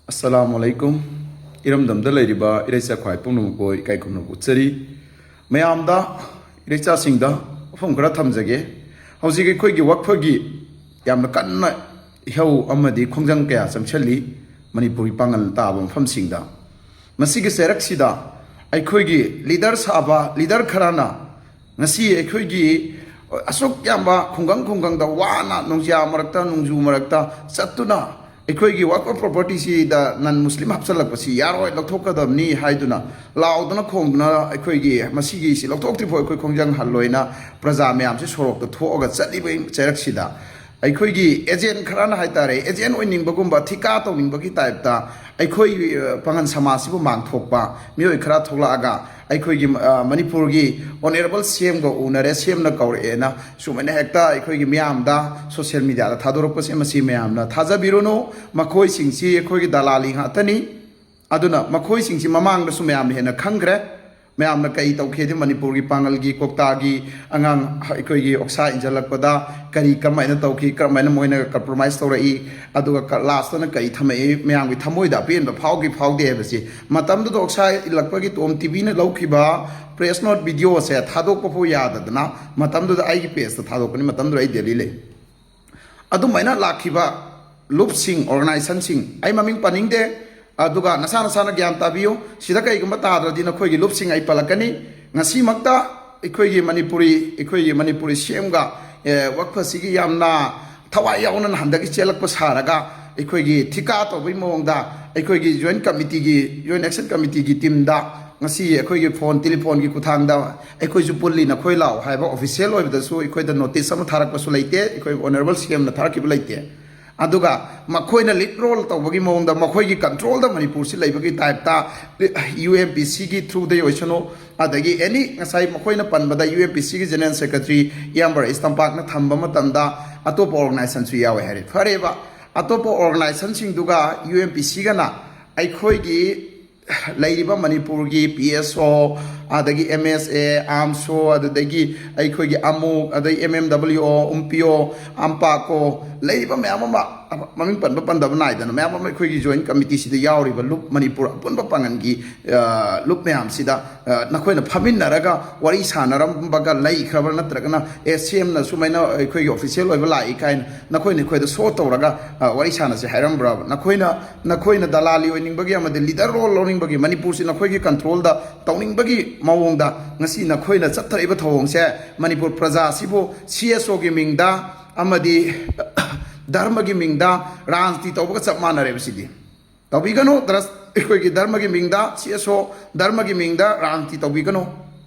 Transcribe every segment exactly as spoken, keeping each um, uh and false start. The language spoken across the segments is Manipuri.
ꯑꯁꯂꯥꯃꯨ ꯑꯂꯩꯀꯨꯝ꯫ ꯏꯔꯝꯗꯝꯗ ꯂꯩꯔꯤꯕ ꯏꯔꯩꯆꯥ ꯈ꯭ꯋꯥꯏ ꯄꯨꯝꯅꯃꯛꯄꯨ ꯏꯀꯥꯏ ꯈꯨꯝꯅꯕ ꯎꯠꯆꯔꯤ꯫ ꯃꯌꯥꯝꯗ, ꯏꯔꯩꯆꯥꯁꯤꯡꯗ ꯋꯥꯐꯝ ꯈꯔ ꯊꯝꯖꯒꯦ꯫ ꯍꯧꯖꯤꯛ ꯑꯩꯈꯣꯏꯒꯤ ꯋꯛꯐꯒꯤ ꯌꯥꯝꯅ ꯀꯟꯅ ꯏꯍꯧ ꯑꯃꯗꯤ ꯈꯣꯡꯖꯪ ꯀꯌꯥ ꯆꯪꯁꯤꯜꯂꯤ ꯃꯅꯤꯄꯨꯔꯒꯤ ꯄꯥꯡꯒꯜ ꯇꯥꯕ ꯃꯐꯝꯁꯤꯡꯗ꯫ ꯃꯁꯤꯒꯤ ꯆꯩꯔꯛꯁꯤꯗ ꯑꯩꯈꯣꯏꯒꯤ ꯂꯤꯗꯔ ꯁꯥꯕ ꯂꯤꯗꯔ ꯈꯔꯅ ꯉꯁꯤ ꯑꯩꯈꯣꯏꯒꯤ ꯑꯁꯨꯛ ꯌꯥꯝꯕ ꯈꯨꯡꯒꯪ ꯈꯨꯡꯒꯪꯗ ꯋꯥꯅ ꯅꯣꯡꯖꯥ ꯃꯔꯛꯇ, ꯅꯣꯡꯖꯨ ꯃꯔꯛꯇ ꯆꯠꯇꯨꯅ ꯑꯩꯈꯣꯏꯒꯤ ꯋꯛꯐ ꯄ꯭ꯔꯣꯄꯔꯇꯤꯁꯤꯗ ꯅꯟ ꯃꯨꯁꯂꯤꯝ ꯍꯥꯞꯆꯤꯜꯂꯛꯄꯁꯤ ꯌꯥꯔꯣꯏ, ꯂꯧꯊꯣꯛꯀꯗꯕꯅꯤ ꯍꯥꯏꯗꯨꯅ ꯂꯥꯎꯗꯅ ꯈꯣꯡꯗꯨꯅ ꯑꯩꯈꯣꯏꯒꯤ ꯃꯁꯤꯒꯤꯁꯤ ꯂꯧꯊꯣꯛꯇ꯭ꯔꯤ ꯐꯥꯎ ꯑꯩꯈꯣꯏ ꯈꯣꯡꯖꯪ ꯍꯜꯂꯣꯏꯅ ꯄ꯭ꯔꯖꯥ ꯃꯌꯥꯝꯁꯤ ꯁꯣꯔꯣꯛꯇ ꯊꯣꯛꯑꯒ ꯆꯠꯂꯤꯕ ꯆꯩꯔꯛꯁꯤꯗ ꯑꯩꯈꯣꯏꯒꯤ ꯑꯦꯖꯦꯟ ꯈꯔꯅ ꯍꯥꯏꯇꯥꯔꯦ, ꯑꯦꯖꯦꯟ ꯑꯣꯏꯅꯤꯡꯕꯒꯨꯝꯕ, ꯊꯤꯀꯥ ꯇꯧꯅꯤꯡꯕꯒꯤ ꯇꯥꯏꯞꯇ ꯑꯩꯈꯣꯏ, ꯑ, ꯄꯥꯉꯟ ꯁꯃꯥꯖꯁꯤꯕꯨ ꯃꯥꯡꯊꯣꯛꯄ ꯃꯤꯑꯣꯏ ꯈꯔ ꯊꯣꯛꯂꯛꯑꯒ ꯑꯩꯈꯣꯏꯒꯤ, ꯑ, ꯃꯅꯤꯄꯨꯔꯒꯤ ꯑꯣꯅꯔꯦꯕꯜ ꯁꯤ ꯑꯦꯝꯒ ꯎꯅꯔꯦ, ꯁꯤ ꯑꯦꯝꯅ ꯀꯧꯔꯛꯑꯦꯅ ꯁꯨꯃꯥꯏꯅ ꯍꯦꯛꯇ ꯑꯩꯈꯣꯏꯒꯤ ꯃꯤꯌꯥꯝꯗ ꯁꯣꯁꯤꯌꯦꯜ ꯃꯤꯗꯤꯌꯥꯗ ꯊꯥꯗꯣꯔꯛꯄꯁꯦ ꯃꯁꯤ ꯃꯌꯥꯝꯅ ꯊꯥꯖꯕꯤꯔꯨꯅꯨ꯫ ꯃꯈꯣꯏꯁꯤꯡꯁꯤ ꯑꯩꯈꯣꯏꯒꯤ ꯗꯂꯥꯂꯤ ꯉꯥꯛꯇꯅꯤ꯫ ꯑꯗꯨꯅ ꯃꯈꯣꯏꯁꯤꯡꯁꯤ ꯃꯃꯥꯡꯗꯁꯨ ꯃꯌꯥꯝꯅ ꯍꯦꯟꯅ ꯈꯪꯈ꯭ꯔꯦ꯫ ꯃꯌꯥꯝꯅ ꯀꯔꯤ ꯇꯧꯈꯤꯗꯤ ꯃꯅꯤꯄꯨꯔꯒꯤ ꯄꯥꯡꯒꯜꯒꯤ ꯀꯣꯛꯇꯥꯒꯤ ꯑꯉꯥꯡ ꯑꯩꯈꯣꯏꯒꯤ ꯑꯣꯛꯁꯥ ꯏꯟꯁꯤꯜꯂꯛꯄꯗ ꯀꯔꯤ ꯀꯔꯝꯍꯥꯏꯅ ꯇꯧꯈꯤ, ꯀꯔꯝꯍꯥꯏꯅ ꯃꯣꯏꯅ ꯀꯝꯄ꯭ꯔꯣꯃꯥꯏꯁ ꯇꯧꯔꯛꯏ, ꯑꯗꯨꯒ ꯀ-, ꯂꯥꯁꯇꯅ ꯀꯔꯤ ꯊꯝꯃꯛꯏ, ꯃꯌꯥꯝꯒꯤ ꯊꯃꯣꯏꯗ ꯑꯄꯦꯟꯕ ꯐꯥꯎꯈꯤ ꯐꯥꯎꯗꯦ ꯍꯥꯏꯕꯁꯤ ꯃꯇꯝꯗꯨꯗ ꯑꯣꯛꯁꯥ ꯏꯜꯂꯛꯄꯒꯤ ꯇꯣꯝ ꯇꯤꯚꯤꯅ ꯂꯧꯈꯤꯕ ꯄ꯭ꯔꯦꯁ ꯅꯣꯠ ꯚꯤꯗꯤꯑꯣꯁꯦ ꯊꯥꯗꯣꯛꯄ ꯐꯥꯎ ꯌꯥꯗꯗꯅ ꯃꯇꯝꯗꯨꯗ ꯑꯩꯒꯤ ꯄꯦꯖꯇ ꯊꯥꯗꯣꯛꯄꯅꯤ꯫ ꯃꯇꯝꯗꯨꯗ ꯑꯩ ꯗꯦꯜꯂꯤ ꯂꯩ꯫ ꯑꯗꯨꯃꯥꯏꯅ ꯂꯥꯛꯈꯤꯕ ꯂꯨꯞꯁꯤꯡ, ꯑꯣꯔꯒꯅꯥꯏꯖꯦꯁꯟꯁꯤꯡ, ꯑꯩ ꯃꯃꯤꯡ ꯄꯟꯅꯤꯡꯗꯦ, ꯑꯗꯨꯒ ꯅꯁꯥ ꯅꯁꯥꯅ ꯒ꯭ꯌꯥꯟ ꯇꯥꯕꯤꯌꯨ꯫ ꯁꯤꯗ ꯀꯩꯒꯨꯝꯕ ꯇꯥꯗ꯭ꯔꯗꯤ ꯅꯈꯣꯏꯒꯤ ꯂꯨꯞꯁꯤꯡ ꯑꯩ ꯄꯜꯂꯛꯀꯅꯤ꯫ ꯉꯁꯤꯃꯛꯇ ꯑꯩꯈꯣꯏꯒꯤ ꯃꯅꯤꯄꯨꯔꯤ, ꯑꯩꯈꯣꯏꯒꯤ ꯃꯅꯤꯄꯨꯔꯤ ꯁꯤ ꯑꯦꯝꯒ, ꯑꯦ, ꯋꯛꯐꯁꯤꯒꯤ ꯌꯥꯝꯅ ꯊꯋꯥꯏ ꯌꯥꯎꯅ ꯍꯟꯗꯛꯀꯤ ꯆꯦꯜꯂꯛꯄ ꯁꯥꯔꯒ ꯑꯩꯈꯣꯏꯒꯤ ꯊꯤꯀꯥ ꯇꯧꯕꯒꯤ ꯃꯑꯣꯡꯗ ꯑꯩꯈꯣꯏꯒꯤ ꯖꯣꯏꯟ ꯀꯃꯤꯇꯤꯒꯤ, ꯖꯣꯏꯟ ꯑꯦꯛꯁꯟ ꯀꯃꯤꯇꯤꯒꯤ ꯇꯤꯝꯗ ꯉꯁꯤ ꯑꯩꯈꯣꯏꯒꯤ ꯐꯣꯟ, ꯇꯦꯂꯤꯐꯣꯟꯒꯤ ꯈꯨꯠꯊꯥꯡꯗ ꯑꯩꯈꯣꯏꯁꯨ ꯄꯨꯜꯂꯤ ꯅꯈꯣꯏ ꯂꯥꯛꯑꯣ ꯍꯥꯏꯕ ꯑꯣꯐꯤꯁꯤꯌꯦꯜ ꯑꯣꯏꯕꯗꯁꯨ ꯑꯩꯈꯣꯏꯗ ꯅꯣꯇꯤꯁ ꯑꯃ ꯊꯥꯔꯛꯄꯁꯨ ꯂꯩꯇꯦ, ꯑꯩꯈꯣꯏ ꯑꯣꯅꯔꯦꯕꯜ ꯁꯤ ꯑꯦꯝꯅ ꯊꯥꯔꯛꯈꯤꯕ ꯂꯩꯇꯦ꯫ ꯑꯗꯨꯒ ꯃꯈꯣꯏꯅ ꯂꯤꯗ ꯔꯣꯜ ꯇꯧꯕꯒꯤ ꯃꯑꯣꯡꯗ ꯃꯈꯣꯏꯒꯤ ꯀꯟꯇ꯭ꯔꯣꯜꯗ ꯃꯅꯤꯄꯨꯔꯁꯤ ꯂꯩꯕꯒꯤ ꯇꯥꯏꯞꯇ ꯌꯨ ꯑꯦꯝ ꯄꯤ ꯁꯤꯒꯤ ꯊ꯭ꯔꯨꯗꯩ ꯑꯣꯏꯁꯅꯨ, ꯑꯗꯒꯤ ꯑꯦꯅꯤ ꯉꯁꯥꯏ ꯃꯈꯣꯏꯅ ꯄꯟꯕꯗ ꯌꯨ ꯑꯦꯝ ꯄꯤ ꯁꯤꯒꯤ ꯖꯦꯅꯔꯦꯜ ꯁꯦꯀ꯭ꯔꯦꯇꯔꯤ ꯏꯌꯥꯝꯕ ꯔꯥꯏꯁ ꯇꯝꯄꯥꯛꯅ ꯊꯝꯕ ꯃꯇꯝꯗ ꯑꯇꯣꯞꯄ ꯑꯣꯔꯒꯅꯥꯏꯖꯦꯁꯟꯁꯨ ꯌꯥꯎꯋꯦ ꯍꯥꯏꯔꯦ꯫ ꯐꯔꯦꯕ, ꯑꯇꯣꯞꯄ ꯑꯣꯔꯒꯅꯥꯏꯖꯦꯁꯟꯁꯤꯡꯗꯨꯒ ꯌꯨ ꯑꯦꯝ ꯄꯤ ꯁꯤꯒꯅ ꯑꯩꯈꯣꯏꯒꯤ ꯂꯩꯔꯤꯕ ꯃꯅꯤꯄꯨꯔꯒꯤ ꯄꯤ ꯑꯦꯁ ꯑꯣ, ꯑꯗꯒꯤ ꯑꯦꯝ ꯑꯦꯁ ꯑꯦ, ꯑꯥꯝꯁꯣ, ꯑꯗꯨꯗꯒꯤ ꯑꯩꯈꯣꯏꯒꯤ ꯑꯃꯨꯛ, ꯑꯗꯩ ꯑꯦꯝ ꯑꯦꯝ ꯗꯕ꯭ꯂꯤꯎ ꯑꯣ, ꯎꯝꯄꯤꯌꯣ, ꯑꯝꯄꯥꯀꯣ, ꯂꯩꯔꯤꯕ ꯃꯌꯥꯝ ꯑꯃ, ꯃꯃꯤꯡ ꯄꯟꯕ ꯄꯟꯗꯕ ꯅꯥꯏꯗꯅ ꯃꯌꯥꯝ ꯑꯃ ꯑꯩꯈꯣꯏꯒꯤ ꯖꯣꯏꯟ ꯀꯃꯤꯇꯤꯁꯤꯗ ꯌꯥꯎꯔꯤꯕ ꯂꯨꯞ, ꯃꯅꯤꯄꯨꯔ ꯑꯄꯨꯟꯕ ꯄꯥꯡꯒꯜꯒꯤ, ꯑ, ꯂꯨꯞ ꯃꯌꯥꯝꯁꯤꯗ, ꯑ, ꯅꯈꯣꯏꯅ ꯐꯝꯃꯤꯟꯅꯔꯒ ꯋꯥꯔꯤ ꯁꯥꯟꯅꯔꯝꯕꯒ ꯂꯩꯈ꯭ꯔꯕ꯭ꯔꯥ? ꯅꯠꯇ꯭ꯔꯒꯅ, ꯑꯦ, ꯁꯤ ꯑꯦꯝꯅ ꯁꯨꯃꯥꯏꯅ ꯑꯩꯈꯣꯏꯒꯤ ꯑꯣꯐꯤꯁꯤꯌꯦꯜ ꯑꯣꯏꯕ ꯂꯥꯛꯏ ꯀꯥꯏꯅ ꯅꯈꯣꯏ ꯅꯈꯣꯏꯗ ꯁꯣ ꯇꯧꯔꯒ, ꯑ, ꯋꯥꯔꯤ ꯁꯥꯟꯅꯁꯦ ꯍꯥꯏꯔꯝꯕ꯭ꯔꯕ? ꯅꯈꯣꯏꯅ, ꯅꯈꯣꯏꯅ ꯗꯂꯥꯂꯤ ꯑꯣꯏꯅꯤꯡꯕꯒꯤ ꯑꯃꯗꯤ ꯂꯤꯗꯔ ꯔꯣꯜ ꯂꯧꯅꯤꯡꯕꯒꯤ, ꯃꯅꯤꯄꯨꯔꯁꯤ ꯅꯈꯣꯏꯒꯤ ꯀꯟꯇ꯭ꯔꯣꯜꯗ ꯇꯧꯅꯤꯡꯕꯒꯤ ꯃꯑꯣꯡꯗ ꯉꯁꯤ ꯅꯈꯣꯏꯅ ꯆꯠꯊꯔꯛꯏꯕ ꯊꯧꯑꯣꯡꯁꯦ ꯃꯅꯤꯄꯨꯔ ꯄ꯭ꯔꯖꯥꯁꯤꯕꯨ ꯁꯤ ꯑꯦꯁ ꯑꯣꯒꯤ ꯃꯤꯡꯗ ꯑꯃꯗꯤ ꯙꯔꯃꯒꯤ ꯃꯤꯡꯗ ꯔꯥꯖꯅꯤꯇꯤ ꯇꯧꯕꯒ ꯆꯞ ꯃꯥꯟꯅꯔꯦꯕ꯫ ꯁꯤꯗꯤ ꯇꯧꯕꯤꯒꯅꯨ꯫ ꯗ꯭ꯔꯁ-, ꯑꯩꯈꯣꯏꯒꯤ ꯙꯔꯃꯒꯤ ꯃꯤꯡꯗ, ꯁꯤ ꯑꯦꯁ ꯑꯣ, ꯙꯔꯃꯒꯤ ꯃꯤꯡꯗ ꯔꯥꯖꯅꯤꯇꯤ ꯇꯧꯕꯤꯒꯅꯨ꯫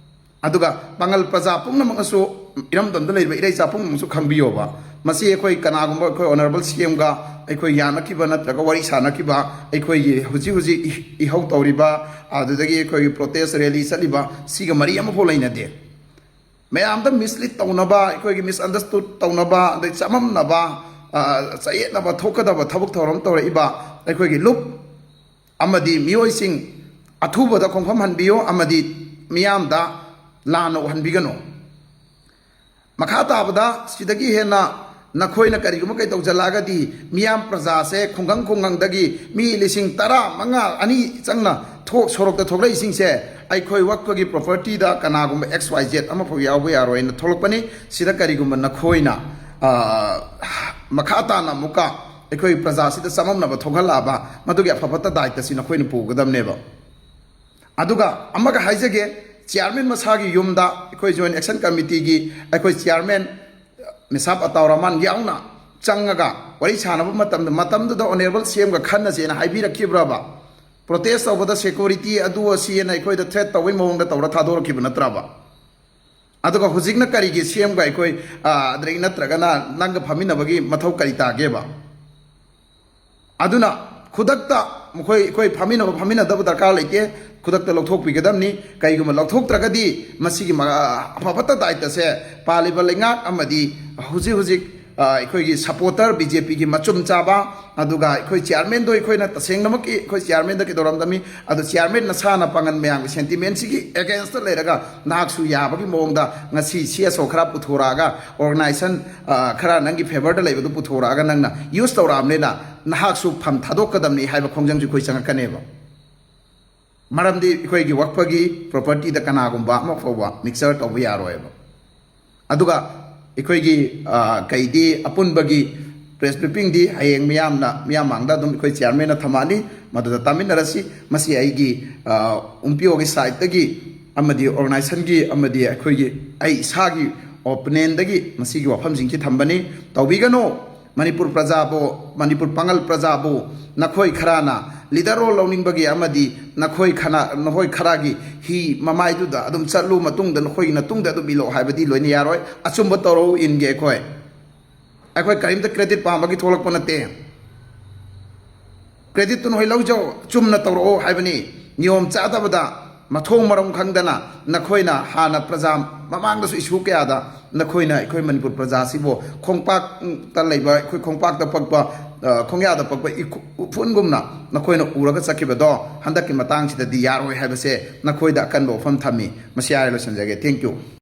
ꯑꯗꯨꯒ ꯄꯥꯡꯒꯜ ꯄ꯭ꯔꯖꯥ ꯄꯨꯝꯅꯃꯛꯅꯁꯨ, ꯏꯔꯝꯗꯝꯗ ꯂꯩꯔꯤꯕ ꯏꯔꯩꯆꯥ ꯄꯨꯝꯅꯃꯛꯁꯨ ꯈꯪꯕꯤꯌꯣꯕ꯫ ꯃꯁꯤ ꯑꯩꯈꯣꯏ ꯀꯅꯥꯒꯨꯝꯕ ꯑꯩꯈꯣꯏ ꯑꯣꯅꯔꯦꯕꯜ ꯁꯤ ꯑꯦꯝꯒ ꯑꯩꯈꯣꯏ ꯌꯥꯅꯈꯤꯕ ꯅꯠꯇ꯭ꯔꯒ ꯋꯥꯔꯤ ꯁꯥꯅꯈꯤꯕ, ꯑꯩꯈꯣꯏꯒꯤ ꯍꯧꯖꯤꯛ ꯍꯧꯖꯤꯛ ꯏ-, ꯏꯍꯧ ꯇꯧꯔꯤꯕ, ꯑꯗꯨꯗꯒꯤ ꯑꯩꯈꯣꯏꯒꯤ ꯄ꯭ꯔꯣꯇꯦꯁ ꯔꯦꯂꯤ ꯆꯠꯂꯤꯕ, ꯁꯤꯒ ꯃꯔꯤ ꯑꯃꯐꯥꯎ ꯂꯩꯅꯗꯦ꯫ ꯃꯌꯥꯝꯗ ꯃꯤꯁꯂꯤꯠ ꯇꯧꯅꯕ, ꯑꯩꯈꯣꯏꯒꯤ ꯃꯤꯁꯑꯟꯗꯔꯁꯇꯨꯠ ꯇꯧꯅꯕ, ꯑꯗꯩ ꯆꯃꯝꯅꯕ, ꯑ, ꯆꯌꯦꯠꯅꯕ ꯊꯣꯛꯀꯗꯕ ꯊꯕꯛ ꯊꯧꯔꯝ ꯇꯧꯔꯛꯏꯕ ꯑꯩꯈꯣꯏꯒꯤ ꯂꯨꯞ ꯑꯃꯗꯤ ꯃꯤꯑꯣꯏꯁꯤꯡ ꯑꯊꯨꯕꯗ ꯈꯣꯡꯐꯝ ꯍꯟꯕꯤꯌꯨ ꯑꯃꯗꯤ ꯃꯤꯌꯥꯝꯗ ꯂꯥꯟꯅ ꯎꯍꯟꯕꯤꯒꯅꯨ꯫ ꯃꯈꯥ ꯇꯥꯕꯗ ꯁꯤꯗꯒꯤ ꯍꯦꯟꯅ ꯅꯈꯣꯏꯅ ꯀꯔꯤꯒꯨꯝꯕ ꯀꯩ ꯇꯧꯁꯤꯜꯂꯛꯑꯒꯗꯤ, ꯃꯤꯌꯥꯝ ꯄ꯭ꯔꯖꯥꯁꯦ ꯈꯨꯡꯒꯪ ꯈꯨꯡꯒꯪꯗꯒꯤ ꯃꯤ ꯂꯤꯁꯤꯡ ꯇꯔꯥ ꯃꯉꯥ, ꯑꯅꯤ ꯆꯪꯅ ꯊꯣꯛ-, ꯁꯣꯔꯣꯛꯇ ꯊꯣꯛꯂꯛꯏꯁꯤꯡꯁꯦ ꯑꯩꯈꯣꯏ ꯋꯛꯐꯒꯤ ꯄ꯭ꯔꯣꯄꯔꯇꯤꯗ ꯀꯅꯥꯒꯨꯝꯕ ꯑꯦꯛꯁ ꯋꯥꯏ ꯖꯦꯠ ꯑꯃꯐꯥꯎ ꯌꯥꯎꯕ ꯌꯥꯔꯣꯏꯅ ꯊꯣꯛꯂꯛꯄꯅꯤ꯫ ꯁꯤꯗ ꯀꯔꯤꯒꯨꯝꯕ ꯅꯈꯣꯏꯅ, ꯑ, ꯃꯈꯥ ꯇꯥꯅ ꯑꯃꯨꯛꯀ ꯑꯩꯈꯣꯏ ꯄ꯭ꯔꯖꯥꯁꯤꯗ ꯆꯃꯝꯅꯕ ꯊꯣꯛꯍꯜꯂꯛꯑꯕ, ꯃꯗꯨꯒꯤ ꯑꯐ ꯐꯠꯇ ꯗꯥꯏꯇꯁꯤ ꯅꯈꯣꯏꯅ ꯄꯨꯒꯗꯕꯅꯦꯕ꯫ ꯑꯗꯨꯒ ꯑꯃꯒ ꯍꯥꯏꯖꯒꯦ, ꯆꯤꯌꯥꯔꯃꯦꯟ ꯃꯁꯥꯒꯤ ꯌꯨꯝꯗ ꯑꯩꯈꯣꯏ ꯖꯣꯏꯟ ꯑꯦꯛꯁꯟ ꯀꯃꯤꯇꯤꯒꯤ ꯑꯩꯈꯣꯏ ꯆꯤꯌꯥꯔꯃꯦꯟ ꯃꯤꯁꯥꯞ ꯑꯇꯥꯎ ꯔꯍꯃꯥꯟ ꯌꯥꯎꯅ ꯆꯪꯉꯒ ꯋꯥꯔꯤ ꯁꯥꯟꯅꯕ ꯃꯇꯝꯗ, ꯃꯇꯝꯗꯨꯗ ꯑꯣꯅꯔꯦꯕꯜ ꯁꯤ ꯑꯦꯝꯒ ꯈꯟꯅꯁꯦꯅ ꯍꯥꯏꯕꯤꯔꯛꯈꯤꯕ꯭ꯔꯕ? ꯄ꯭ꯔꯣꯇꯦꯁ ꯇꯧꯕꯗ ꯁꯦꯀ꯭ꯌꯨꯔꯤꯇꯤ ꯑꯗꯨ ꯑꯁꯤꯅ ꯑꯩꯈꯣꯏꯗ ꯊ꯭ꯔꯦꯠ ꯇꯧꯕꯩ ꯃꯑꯣꯡꯗ ꯇꯧꯔ ꯊꯥꯗꯣꯔꯛꯈꯤꯕ ꯅꯠꯇ꯭ꯔꯕ? ꯑꯗꯨꯒ ꯍꯧꯖꯤꯛꯅ ꯀꯔꯤꯒꯤ ꯁꯤ ꯑꯦꯝꯒ ꯑꯩꯈꯣꯏ, ꯑ, ꯑꯗꯒꯤ ꯅꯠꯇ꯭ꯔꯒꯅ ꯅꯪꯒ ꯐꯝꯃꯤꯟꯅꯕꯒꯤ ꯃꯊꯧ ꯀꯔꯤ ꯇꯥꯒꯦꯕ? ꯑꯗꯨꯅ ꯈꯨꯗꯛꯇ ꯃꯈꯣꯏ, ꯑꯩꯈꯣꯏ ꯐꯝꯃꯤꯟꯅꯕ ꯐꯝꯃꯤꯟꯅꯗꯕ ꯗꯔꯀꯥꯔ ꯂꯩꯇꯦ, ꯈꯨꯗꯛꯇ ꯂꯧꯊꯣꯛꯄꯤꯒꯗꯕꯅꯤ꯫ ꯀꯩꯒꯨꯝꯕ ꯂꯧꯊꯣꯛꯇ꯭ꯔꯒꯗꯤ ꯃꯁꯤꯒꯤ ꯃ-, ꯑꯐ ꯐꯠꯇ ꯗꯥꯏꯇꯁꯦ ꯄꯥꯜꯂꯤꯕ ꯂꯩꯉꯥꯛ ꯑꯃꯗꯤ ꯍꯧꯖꯤꯛ ꯍꯧꯖꯤꯛ ꯑ, ꯑꯩꯈꯣꯏꯒꯤ ꯁꯄꯣꯔꯇꯔ, ꯕꯤ ꯖꯦ ꯄꯤꯒꯤ ꯃꯆꯨꯝ ꯆꯥꯕ, ꯑꯗꯨꯒ ꯑꯩꯈꯣꯏ ꯆꯤꯌꯥꯔꯃꯦꯟꯗꯣ ꯑꯩꯈꯣꯏꯅ ꯇꯁꯦꯡꯅꯃꯛꯀꯤ ꯑꯩꯈꯣꯏ ꯆꯤꯌꯥꯔꯃꯦꯟꯗ ꯀꯩꯗꯧꯔꯝꯗꯕꯅꯤ, ꯑꯗꯣ ꯆꯤꯌꯥꯔꯃꯦꯟ ꯅꯁꯥꯅ ꯄꯥꯡꯒꯟ ꯃꯌꯥꯝꯒꯤ ꯁꯦꯟꯇꯤꯃꯦꯟꯁꯤꯒꯤ ꯑꯦꯒꯦꯟꯁꯇ ꯂꯩꯔꯒ ꯅꯍꯥꯛꯁꯨ ꯌꯥꯕꯒꯤ ꯃꯑꯣꯡꯗ ꯉꯁꯤ ꯁꯤ ꯑꯦꯁ ꯑꯣ ꯈꯔ ꯄꯨꯊꯣꯔꯛꯑꯒ, ꯑꯣꯔꯒꯅꯥꯏꯖꯦꯁꯟ, ꯑ, ꯈꯔ ꯅꯪꯒꯤ ꯐꯦꯚꯔꯗ ꯂꯩꯕꯗꯨ ꯄꯨꯊꯣꯔꯛꯑꯒ ꯅꯪꯅ ꯌꯨꯁ ꯇꯧꯔꯛꯑꯕꯅꯤꯅ ꯅꯍꯥꯛꯁꯨ ꯐꯝ ꯊꯥꯗꯣꯛꯀꯗꯕꯅꯤ ꯍꯥꯏꯕ ꯈꯣꯡꯖꯪꯁꯨ ꯑꯩꯈꯣꯏ ꯆꯪꯉꯛꯀꯅꯦꯕ꯫ ꯃꯔꯝꯗꯤ ꯑꯩꯈꯣꯏꯒꯤ ꯋꯛꯐꯒꯤ ꯄ꯭ꯔꯣꯄꯔꯇꯤꯗ ꯀꯅꯥꯒꯨꯝꯕ ꯑꯃ ꯐꯥꯎꯕ ꯃꯤꯛꯁꯆꯔ ꯇꯧꯕ ꯌꯥꯔꯣꯏꯕ꯫ ꯑꯗꯨꯒ ꯑꯩꯈꯣꯏꯒꯤ, ꯑ, ꯀꯩꯗꯤ ꯑꯄꯨꯟꯕꯒꯤ ꯄ꯭ꯔꯦꯁ ꯕ꯭ꯔꯤꯐꯤꯡꯗꯤ ꯍꯌꯦꯡ ꯃꯤꯌꯥꯝꯅ, ꯃꯤꯌꯥꯝ ꯃꯥꯡꯗ ꯑꯗꯨꯝ ꯑꯩꯈꯣꯏ ꯆꯤꯌꯥꯔꯃꯦꯟꯅ ꯊꯝꯃꯛꯑꯅꯤ, ꯃꯗꯨꯗ ꯇꯥꯃꯤꯟꯅꯔꯁꯤ꯫ ꯃꯁꯤ ꯑꯩꯒꯤ, ꯑ, ꯎꯝꯄꯤꯌꯣꯒꯤ ꯁꯥꯏꯠꯇꯒꯤ ꯑꯃꯗꯤ ꯑꯣꯔꯒꯅꯥꯏꯖꯦꯁꯟꯒꯤ ꯑꯃꯗꯤ ꯑꯩꯈꯣꯏꯒꯤ, ꯑꯩ ꯏꯁꯥꯒꯤ ꯑꯣꯄꯤꯅꯤꯌꯟꯗꯒꯤ ꯃꯁꯤꯒꯤ ꯋꯥꯐꯝꯁꯤꯡꯁꯤ ꯊꯝꯕꯅꯤ꯫ ꯇꯧꯕꯤꯒꯅꯨ꯫ ꯃꯅꯤꯄꯨꯔ ꯄ꯭ꯔꯖꯥꯕꯨ, ꯃꯅꯤꯄꯨꯔ ꯄꯥꯉꯜ ꯄ꯭ꯔꯖꯥꯕꯨ ꯅꯈꯣꯏ ꯈꯔꯅ ꯂꯤꯗꯔ ꯔꯣꯜ ꯂꯧꯅꯤꯡꯕꯒꯤ ꯑꯃꯗꯤ ꯅꯈꯣꯏ ꯈꯅ-, ꯅꯈꯣꯏ ꯈꯔꯒꯤ ꯍꯤ ꯃꯃꯥꯏꯗꯨꯗ ꯑꯗꯨꯝ ꯆꯠꯂꯨ, ꯃꯇꯨꯡꯗ ꯅꯈꯣꯏꯒꯤ ꯅꯇꯨꯡꯗ ꯑꯗꯨꯝ ꯏꯜꯂꯣ ꯍꯥꯏꯕꯗꯤ ꯂꯣꯏꯅ ꯌꯥꯔꯣꯏ꯫ ꯑꯆꯨꯝꯕ ꯇꯧꯔꯛꯎ, ꯏꯟꯒꯦ ꯑꯩꯈꯣꯏ꯫ ꯑꯩꯈꯣꯏ ꯀꯔꯤꯝꯇ ꯀ꯭ꯔꯦꯗꯤꯠ ꯄꯥꯝꯕꯒꯤ ꯊꯣꯛꯂꯛꯄ ꯅꯠꯇꯦ꯫ ꯀ꯭ꯔꯦꯗꯤꯠꯇꯨ ꯅꯈꯣꯏ ꯂꯧꯖꯧ, ꯆꯨꯝꯅ ꯇꯧꯔꯛꯑꯣ ꯍꯥꯏꯕꯅꯤ꯫ ꯅꯤꯌꯣꯝ ꯆꯥꯗꯕꯗ, ꯃꯊꯣꯡ ꯃꯔꯝ ꯈꯪꯗꯅ ꯅꯈꯣꯏꯅ ꯍꯥꯟꯅ ꯄ꯭ꯔꯖꯥ ꯃꯃꯥꯡꯗꯁꯨ ꯏꯁꯨ ꯀꯌꯥꯗ ꯅꯈꯣꯏꯅ ꯑꯩꯈꯣꯏ ꯃꯅꯤꯄꯨꯔ ꯄ꯭ꯔꯖꯥꯁꯤꯕꯨ ꯈꯣꯡꯄꯥꯛꯇ ꯂꯩꯕ, ꯑꯩꯈꯣꯏ ꯈꯣꯡꯄꯥꯛꯇ ꯄꯛꯄ, ꯑ, ꯈꯣꯡꯌꯥꯗ ꯄꯛꯄ ꯏꯈꯨ-, ꯎꯐꯨꯟꯒꯨꯝꯅ ꯅꯈꯣꯏꯅ ꯎꯔꯒ ꯆꯠꯈꯤꯕꯗꯣ ꯍꯟꯗꯛꯀꯤ ꯃꯇꯥꯡꯁꯤꯗꯗꯤ ꯌꯥꯔꯣꯏ ꯍꯥꯏꯕꯁꯦ ꯅꯈꯣꯏꯗ ꯑꯀꯟꯕ ꯋꯥꯐꯝ ꯊꯝꯃꯤ꯫ ꯃꯁꯤ ꯍꯥꯏꯔ ꯂꯣꯏꯁꯤꯟꯖꯒꯦ꯫ Thank you꯫